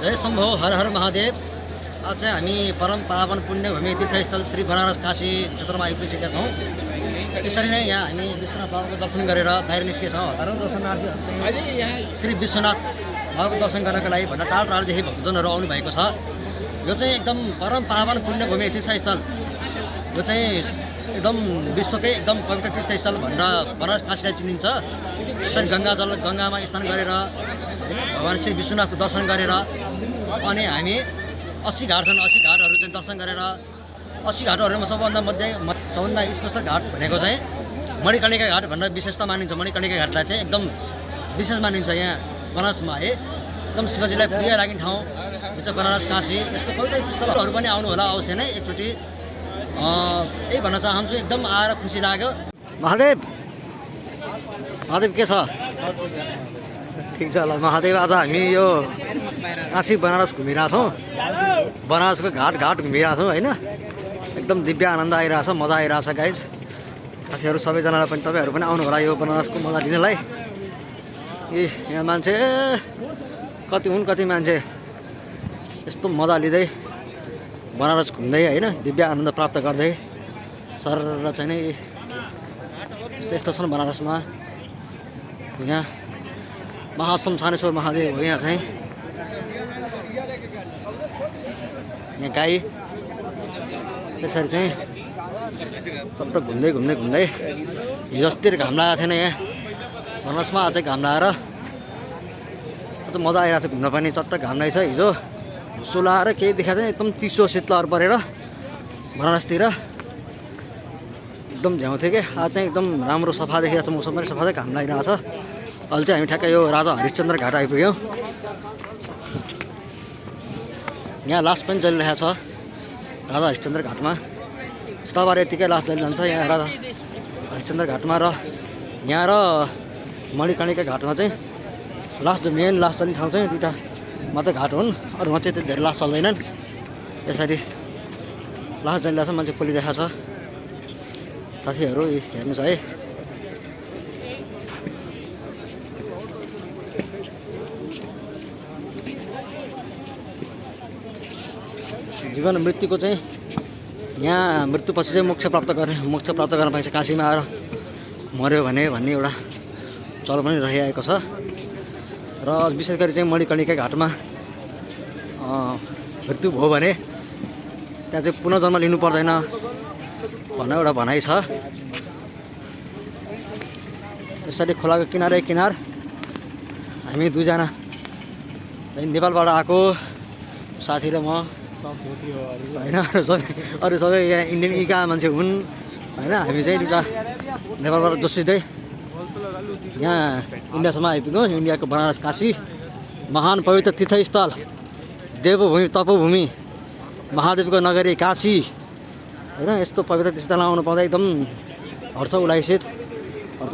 जय शम्भो हर हर महादेव। आज चाहिँ हामी परम पावन पुण्यभूमि तीर्थस्थल श्री बनारस काशी क्षेत्रमा आइपुगेका छौँ। यसरी नै यहाँ हामी विश्वनाथ बाबाको दर्शन गरेर बाहिर निस्केछौँ। हजारौँ दर्शनार्थी श्री विश्वनाथ बाबाको दर्शन गर्नका लागि भन्दा टाढा टाढादेखि भक्तजनहरू आउनु भएको छ। यो चाहिँ एकदम परम पावन पुण्यभूमि तीर्थस्थल, यो चाहिँ एकदम विश्वकै एकदम पवित्र तीर्थस्थल भनेर बनारस काशीलाई चिनिन्छ। यसरी गङ्गामा स्नान गरेर भगवान श्री विश्वनाथको दर्शन गरेर अनि हामी 80 घाट छन्, 80 घाटहरू चाहिँ दर्शन गरेर 80 घाटहरूमा सबभन्दा स्पेसल घाट भनेको चाहिँ मणिकर्णिका घाट भनेर विशेषता मानिन्छ। मणिकर्णिका घाटलाई चाहिँ एकदम विशेष मानिन्छ यहाँ बनारसमा है। एकदम शिवजीलाई प्रिय लाग्ने ठाउँ यो चाहिँ बनारस काशी। यस्तो पवित्र स्थलहरू पनि आउनु होला अवश्य नै एकचोटि। यही भन्न चाहन्छु, एकदम आएर खुसी लाग्यो। महादेव के छ? ठिक छ ल महादेव। आज हामी यो काशी बनारस घुमिरहेछौँ, बनारसको घाट घुमिरहेछौँ होइन। एकदम दिव्य आनन्द आइरहेछ, मजा आइरहेछ गाइज। साथीहरू सबैजनालाई पनि तपाईँहरू पनि आउनु होला यो बनारसको मजा लिनलाई। यहाँ मान्छे कति मान्छे यस्तो मजा लिँदै बनारस घुम्दै होइन, दिव्य आनन्द प्राप्त गर्दै सर चाहिँ नै यस्तो छन् बनारसमा। यहाँ महाश्मशानेश्वर महादेव हो। यहाँ चाहिँ यहाँ गाई त्यसरी चाहिँ सबै घुम्दै हिजो अस्तिर घाम लागेको थिएन यहाँ बनारसमा। आज घाम लगाएर अझ मजा आइरहेको छ घुम्न पनि। चट्ट घाम लागेछ। हिजो सोलाएर केही देखाएको थिएन, एकदम चिसो शीतलहर परेर बनारसतिर एकदम झ्याउ थियो कि। आज चाहिँ एकदम राम्रो सफा देखिरहेको छ, मौसम पनि सफा चाहिँ घाम लागिरहेको छ। अहिले चाहिँ हामी ठ्याक्कै यो राजा हरिश्चन्द्र घाट आइपुग्यौँ। यहाँ लास पनि चलिरहेको छ राजा हरिश्चन्द्र घाटमा। सताबार यतिकै लास चलिरहन्छ यहाँ राजा हरिश्चन्द्र घाटमा। र यहाँ र मणिकर्णिका घाटमा चाहिँ मेन लास चल्ने ठाउँ चाहिँ दुईवटा मात्रै घाट हुन्, अरूमा चाहिँ त्यति धेरै लास चल्दैनन्। यसरी लास चलिरहेको छ, मान्छे पोलिरहेको छ। साथीहरू हेर्नुहोस् है, जीवन मृत्युको चाहिँ यहाँ मृत्युपछि चाहिँ मोक्ष प्राप्त गर्न पाइन्छ। काशीमा आएर मऱ्यो भने भन्ने एउटा चल पनि रहिआएको छ। र विशेष गरी चाहिँ मणिकर्णिका घाटमा मृत्यु भयो भने त्यहाँ चाहिँ पुनः जन्म लिनु पर्दैन भन्ने एउटा भनाइ छ। यसरी खोलाको किनार हामी दुईजना नेपालबाट आएको साथी र म होइन। अरू सबै यहाँ इन्डियन इका मान्छे हुन् होइन। हामी चाहिँ दुईवटा नेपालबाट जोसिँदै यहाँ इन्डियासम्म आइपुग्यौँ। इन्डियाको बनारस काशी महान पवित्र तीर्थस्थल, देवभूमि तपोभूमि, महादेवको नगरी काशी होइन। यस्तो पवित्र तीर्थस्थलमा आउनु पाउँदा एकदम हर्ष उल्लासित, हर्ष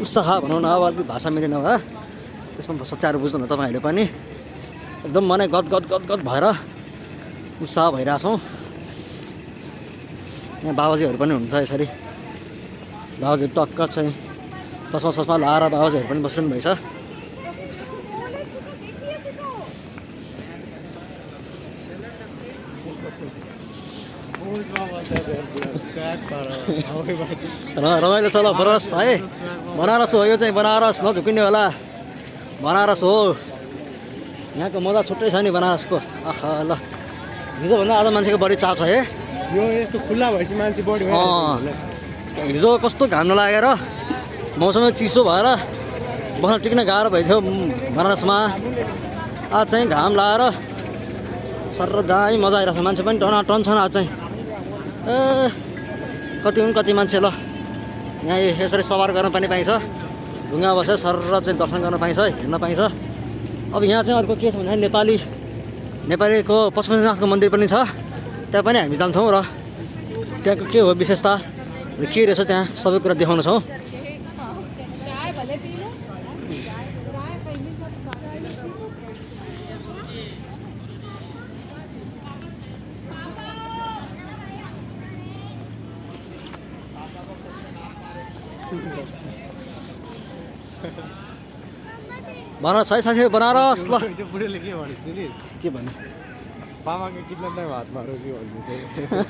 उत्साह भनौँ न। अब अलिक भाषा मिलेन भए त्यसमा सच्याएर बुझ्नु न तपाईँहरूले पनि। एकदम मनै गद भएर उत्साह भइरहेछौँ। यहाँ बाबाजीहरू पनि हुनुहुन्छ। यसरी बाबाजी टक्क चाहिँ चस्मा लाएर बाबाजीहरू पनि बसिरहनु भएछ। रमाइलो छ ल बनारस है। बनारस हो यो चाहिँ, बनारस नझुकिने होला। बनारस हो, यहाँको मजा छुट्टै छ नि बनारसको। आहा ल, हिजोभन्दा आज मान्छेको बढी चाप छ है। यो यस्तो खुल्ला भएपछि मान्छे बढी हिजो कस्तो घाम नलागेर मौसमै चिसो भएर बस्न टिक्न गाह्रो भइथ्यो बनारसमा। आज चाहिँ घाम लगाएर सर दामी मजा आइरहेको छ। मान्छे पनि टनाटन छन् आज चाहिँ। कति मान्छे ल। यहाँ यसरी सवार गर्न पनि पाइन्छ, ढुङ्गा बसेर सर चाहिँ दर्शन गर्न पाइन्छ, हेर्न पाइन्छ। अब यहाँ चाहिँ अर्को के छ भने नेपालीको पशुपतिनाथको मन्दिर पनि छ। त्यहाँ पनि हामी जान्छौँ र त्यहाँको के हो विशेषता के रहेछ त्यहाँ सबै कुरा देखाउनेछौँ। बनारस है साथी बनारस ल त्यो बुढोले के भनेको सुनि के भन्नु पापाको कितना टाइम हात मारो कि भन्नु थियो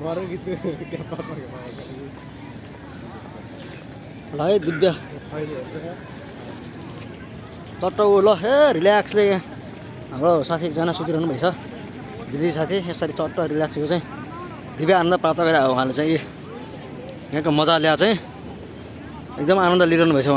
मरो कि त्यो क्या पापाको ल है दिव्य अहिले चट्ट ल हे रिल्याक्सले हाम्रो साथी एकजना सुतिरहनु भएछ दिदी साथी यसरी चट्ट रिल्याक्सको चाहिँ दिव्य आनन्द प्राप्त गरेर उहाँले चाहिँ यहाँको मजा ल्या चाहिँ एकदम आनन्द लिइरहनु भएछ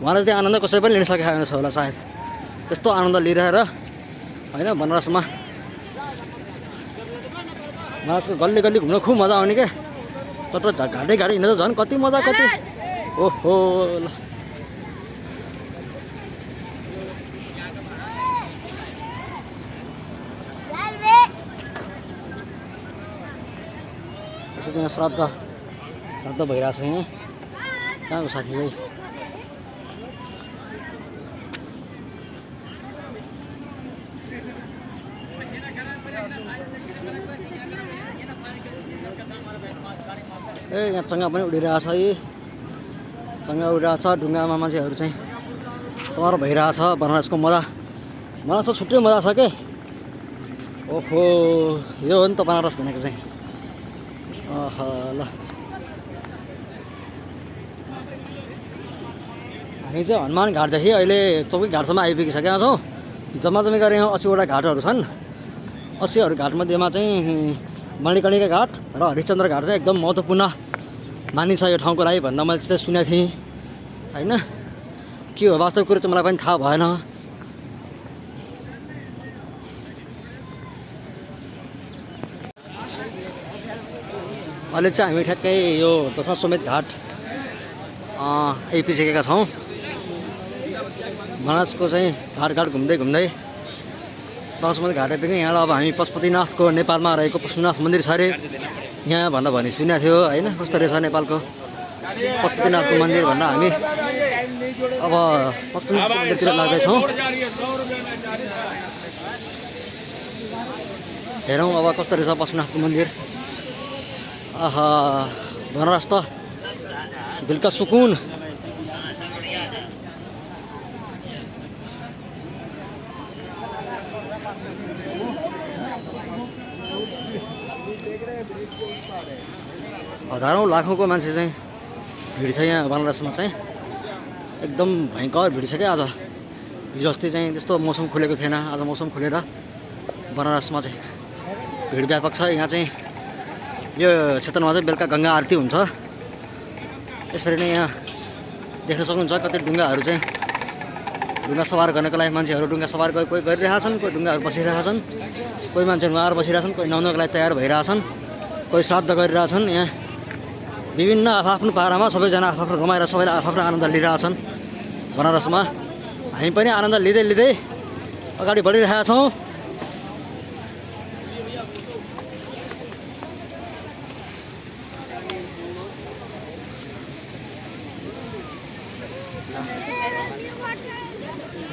उहाँले त्यो आनन्द कसै पनि लिन सकेको छैन होला सायद त्यस्तो आनन्द लिइरहेर होइन बनारसमा बनारसको गल्ली गल्ली घुम्न खुब मजा आउने क्या चट्ट घाटै घाटै हिँड्दा झन् कति मजा कति ओहो ल यसो चाहिँ श्राद्ध भइरहेको छ यहाँ कहाँको साथी भाइ ए यहाँ चङ्गा पनि उडिरहेछ है चङ्गा उडिरहेछ ढुङ्गामा मान्छेहरू चाहिँ सवार भइरहेछ बनारसको बनारसको छुट्टै मजा छ के ओहो यो हो नि त बनारस भनेको चाहिँ अह ल हामी चाहिँ हनुमान घाटदेखि अहिले चौकी घाटसम्म आइपुगिसकेका छौँ जम्मा गरेर यहाँ 80वटा घाटहरू छन् 80 घाटमध्येमा चाहिँ मणिकर्णिका घाट र हरिश्चन्द्र घाट चाहिँ एकदम महत्त्वपूर्ण मानिन्छ यो ठाउँको लागि भन्दा मैले त्यस्तै सुनेको थिएँ होइन के हो वास्तव कुरो चाहिँ मलाई पनि थाहा भएन अहिले चाहिँ हामी ठ्याक्कै यो दशाश्वमेध घाट आइपुगेका छौँ बनारसको चाहिँ घाट घुम्दै दशाश्वमेध घाट आइपुग्यौँ यहाँ अब हामी पशुपतिनाथको नेपालमा रहेको पशुपतिनाथ मन्दिर छ अरे यहाँ भन्दा भनी सुनेको थियो होइन कस्तो रहेछ नेपालको पशुपतिनाथको मन्दिर भन्दा हामी अब पशुपतिनाथ मन्दिरतिर लाग्दैछौँ हेरौँ अब कस्तो रहेछ पशुपतिनाथको मन्दिर आहा बनारस त दिल का सुकून हजारौँ लाखौँको मान्छे चाहिँ भिड छ यहाँ बनारसमा चाहिँ एकदम भयङ्कर भिड छ क्या आज हिजो अस्ति चाहिँ त्यस्तो मौसम खुलेको थिएन आज मौसम खुलेर बनारसमा चाहिँ भिड व्यापक छ यहाँ चाहिँ यो क्षेत्रमा चाहिँ बेलुका गङ्गा आरती हुन्छ यसरी नै यहाँ देख्न सक्नुहुन्छ कति ढुङ्गाहरू चाहिँ ढुङ्गा सवार गर्नको लागि मान्छेहरू ढुङ्गा सवार कोही गरिरहेछन् कोही ढुङ्गाहरू बसिरहेछन् कोही मान्छेहरू उहाँहरू बसिरहेछन् कोही नुहाउनको लागि तयार भइरहेछन् कोही श्राद्ध गरिरहेछन् यहाँ विभिन्न आफ्नो पारामा सबैजना आफ्नो रमाएर सबैले आफ्नो आनन्द लिइरहेछन् बनारसमा हामी पनि आनन्द लिँदै अगाडि बढिरहेका छौँ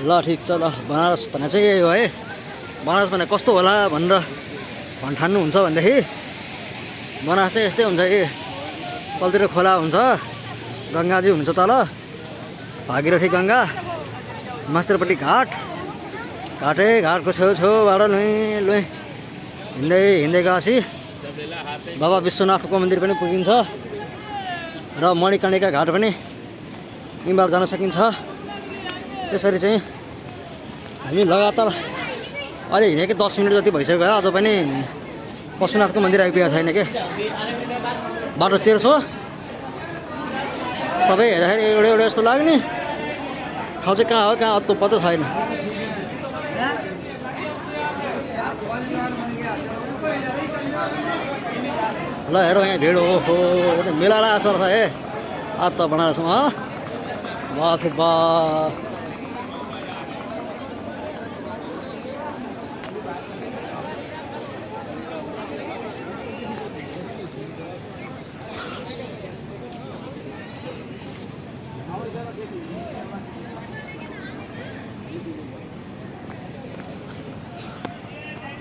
ल ठिक छ ल बनारस भने चाहिँ यही हो है बनारस भने कस्तो होला भनेर ठान्नुहुन्छ भनेदेखि बनारस चाहिँ यस्तै हुन्छ कि तलतिर खोला हुन्छ गङ्गाजी हुन्छ तल भागीरथी गङ्गा मास्टरपट्टि घाटको छेउछेउबाट लुइ हिँड्दै गएपछि बाबा विश्वनाथको मन्दिर पनि पुगिन्छ र मणिकर्णिका घाट पनि यहीँबाट जान सकिन्छ त्यसरी चाहिँ हामी लगातार अहिले हिँडेकै 10 मिनट जति भइसक्यो अझ पनि पशुपतिनाथको मन्दिर आइपुगेको छैन के बाटो तेर्सो सबै हेर्दाखेरि एउटै जस्तो लाग्ने ठाउँ चाहिँ कहाँ हो कहाँ अत्तो पत्तो छैन ल हेरौँ यहाँ भिड ओहो मेला लाग्छ र हे आज त बनारसमा वाह वाह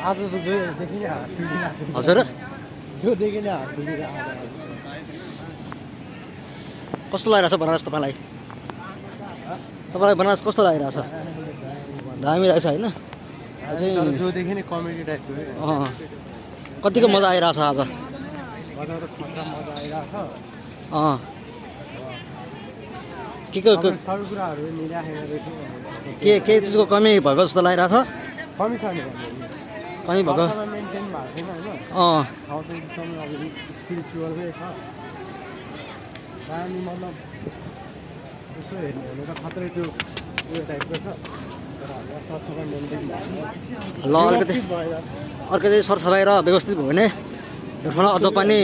आज त जो देखिन हजुर जो देखिन कस्तो लागिरहेछ बनारस तपाईँलाई तपाईँलाई बनारस कस्तो लागिरहेछ दामी रहेछ होइन तर जोदेखि नै कमेडी टाइपको कतिको मजा आइरहेछ आज मजा त खतरा मजा आइरहेछ के सबै कुराहरू मिलाएर रहेछ के चिजको कमी भएको जस्तो लागिरहेछ कमी छ नि कमी भएको मेन्टेन भएको छैन होइन ठाउँ चाहिँ एकदम अब स्पिरिचुअलै छ पानी मतलब यसो हेर्ने भने त खत्रै त्यो उयो टाइपको छ तर हामीलाई सरसफाइ मेन्टेन भएको ल अर्को चाहिँ सरसफाइ र व्यवस्थित भयो भने यो ठाउँलाई अझ पनि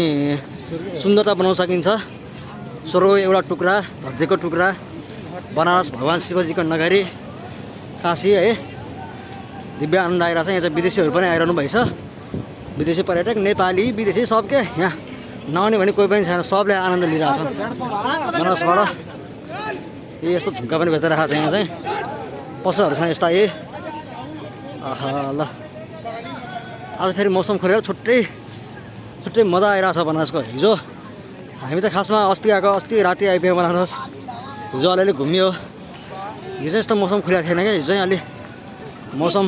सुन्दरता बनाउन सकिन्छ स्वर्गको एउटा टुक्रा धरतीको टुक्रा बनारस भगवान् शिवजीको नगरी काशी है दिव्य आनन्द आइरहेछ यहाँ चाहिँ विदेशीहरू पनि आइरहनु भएछ विदेशी पर्यटक नेपाली विदेशी सब के यहाँ नआउने भने कोही पनि छैन सबले आनन्द लिइरहेछन् बनारसबाट यस्तो झुम्का पनि भेटिरहेको छ यहाँ चाहिँ पसलहरू छन् यस्ता आहा ल आज फेरि मौसम खोलेर छुट्टै मजा आइरहेछ बनारसको हिजो हामी त खासमा अस्ति राति आइपुग्यो बनारस हिजो अलिअलि घुमियो हिजो यस्तो मौसम खुलेको थिएन क्या हिजो चाहिँ अलि मौसम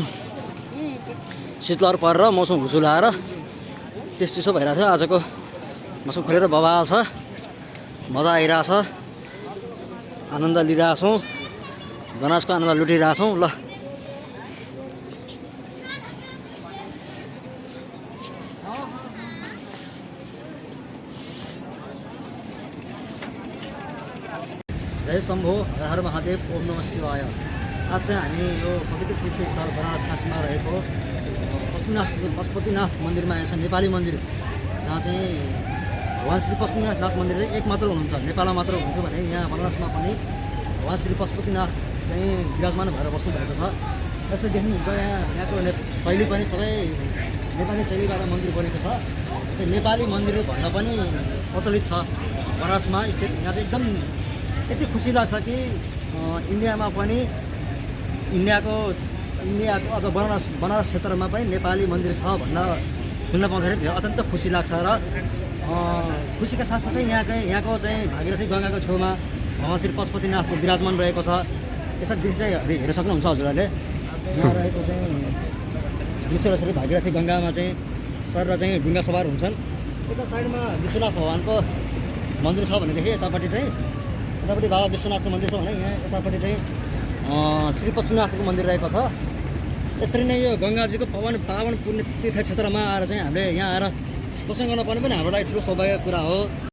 शीतलहर परेर मौसम हुसुलाएर चिसो भइरहेको थियो आजको मौसम खोलेर बवाल छ मजा आइरहेछ आनन्द लिइरहेछौँ बनारसको आनन्द लुटिरहेछौँ ल जय शम्भो हर महादेव ओम नमः शिवाय आज चाहिँ हामी यो पवित्र तीर्थस्थल बनारस काशीमा रहेको पशुपतिनाथ मन्दिरमा आएछ नेपाली मन्दिर जहाँ चाहिँ भगवान् श्री पशुपतिनाथ मन्दिर चाहिँ एक मात्र हुनुहुन्छ नेपालमा मात्र हुन्थ्यो भने यहाँ बनारसमा पनि भगवान् श्री पशुपतिनाथ चाहिँ विराजमान भएर बस्नुभएको छ यसो देख्नुहुन्छ यहाँको शैली पनि सबै नेपाली शैलीबाट मन्दिर बनेको छ चाहिँ नेपाली मन्दिर भन्दा पनि प्रचलित छ बनारसमा स्थित यहाँ चाहिँ एकदम यति खुसी लाग्छ कि इन्डियामा पनि इन्डियाको अझ बनारस क्षेत्रमा पनि नेपाली मन्दिर छ भनेर सुन्न पाउँदाखेरि अत्यन्त खुसी लाग्छ र खुसीका साथसाथै यहाँको चाहिँ भागीरथी गङ्गाको छेउमा भगवान् श्री पशुपतिनाथको विराजमान रहेको छ यसरी दृश्य हेर्न सक्नुहुन्छ हजुरहरूले यहाँ रहेको चाहिँ दृश्य भागीरथी गङ्गामा चाहिँ सर र चाहिँ ढुङ्गा सवार हुन्छन् यता साइडमा विश्वनाथ भगवानको मन्दिर छ भनेदेखि यतापट्टि बाबा विश्वनाथको मन्दिर छ भने यहाँ यतापट्टि चाहिँ श्री पशुपतिनाथको मन्दिर रहेको छ यसरी नै यो गङ्गाजीको पावन पुण्य तीर्थ क्षेत्रमा आएर चाहिँ हामीले यहाँ आएर दर्शन गर्न पाउनु पनि हाम्रो लागि ठुलो सौभाग्यको कुरा हो।